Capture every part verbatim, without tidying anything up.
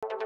Welcome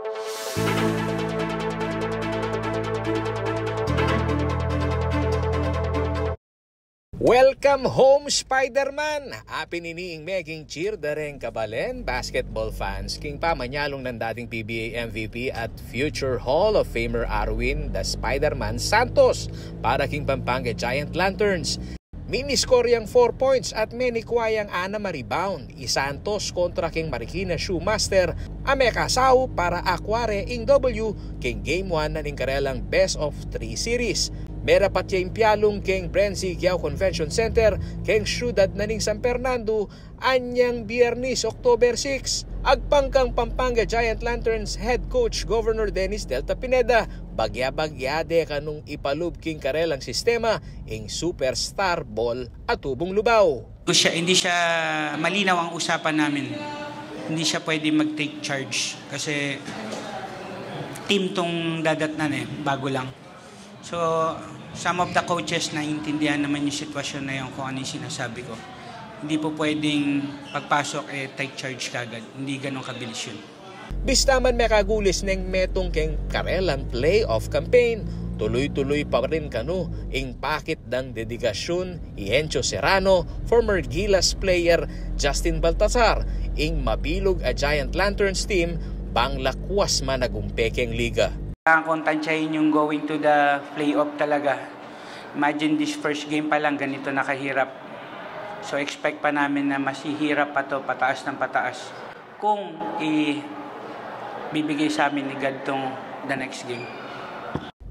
home, Spider-Man! Apin ini ing meging cheer da reng kabalen basketball fans king pamanyalung nang dating P B A M V P at future Hall of Famer Arwin the Spider-Man Santos para king Pampanga Giant Lanterns. Miniscore yang four points at menikwa yang anam a rebound i Santos kontra king Marikina Shoemaster a mekasaup para akua re ing W king Game one na ning karelang best of three series. Merapat ya ing pialung king Brenzy Giao Convention Center king siyudad na ning San Fernando anyang Biyernes, October six. Agpang kang Pampanga Giant Lanterns head coach Governor Dennis Delta Pineda, bagya-bagya de kanung ipalub king karelang sistema ing superstar ball a tubung Lubao. Siya, hindi siya malinaw ang usapan namin. Hindi siya pwede mag-take charge kasi team tong dadatnan eh, bago lang. So, some of the coaches naiintindihan naman yung sitwasyon na yun kung ano yung sinasabi ko. Hindi po pwedeng pagpasok eh take charge kagad. Hindi ganun kabilis yun. Bista man mekagulis neng metung keng karelang playoff campaign, tuloy-tuloy pa rin kanu ing pakit dang dedikasyun i Encho Serrano, former Gilas player Justin Baltazar, ing mabilug a Giant Lanterns team bang lakwas man a gumpe keng liga. Kailangan kong tansyahin yung going to the playoff talaga. Imagine this first game pa lang, ganito na kahirap. So expect pa namin na mas hihirap pa to, pataas ng pataas. Kung ibibigay sa amin ni God tong the next game.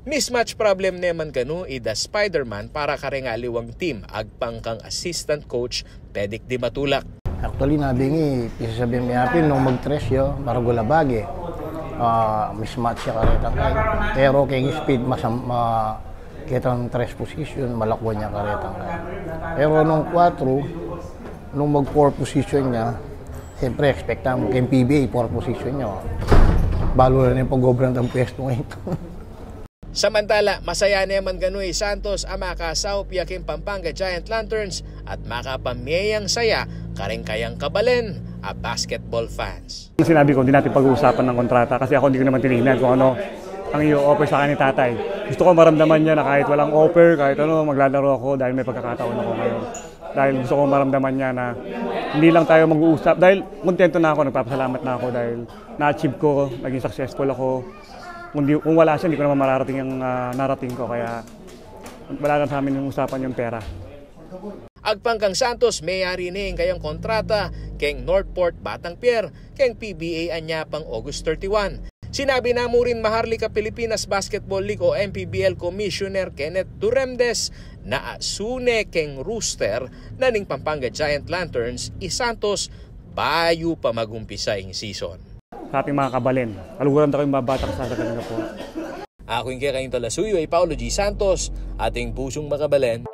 Mismatch problem ne man kanu i The Spider-Man para kareng aliwang team, agpang kang assistant coach Pedic Di Matulak. Actually, nabingi, pisasabi mi apin nung mag-tres ya, maragul a bage. Ah, mismatch ya karetang kay. Pero keng speed, masam-, ma-, ketang tres position, malakwan ya karetang kay. Pero nung kwatro, nung mag-four position ya, siyempre, expect namu, keng P B A, four position ya. Balu na rin pag-obran tang pwestu ngeni. Samantala, masaya ne man kanu i Santos a makasaup ya keng Pampanga Giant Lanterns at makapamie yang saya kareng kayang kabalen a basketball fans. Sinabi ko, hindi natin pag-uusapan ng kontrata kasi ako hindi ko naman tinignan kung ano ang i-offer sa akin ni tatay. Gusto ko maramdaman niya na kahit walang offer, kahit ano, maglalaro ako dahil may pagkakataon ako ngayon. Dahil gusto ko maramdaman niya na hindi lang tayo mag-uusap. Dahil kontento na ako, nagpapasalamat na ako dahil na-achieve ko, naging successful ako. Kung, di, kung wala siya, hindi ko naman mararating ang, ah, narating ko. Kaya wala na sa amin yung usapan yung pera. Agpang kang Santos, meyari ne ing kayang kontrata keng Northport Batang Pier keng P B A anya pang August thirty-one. Sinabi na mu rin Maharlika Pilipinas Basketball League o M P B L Commissioner Kenneth Duremdes na asu ne keng roster na ning Pampanga Giant Lanterns i Santos bayu pa mag-umpisa ing season. Sa ating mga kabalen, kaluguran da kayong mga batang sasakyan na po. Aku ing kekayung talasuyu ay Paulo G Santos, ating pusung makabalen.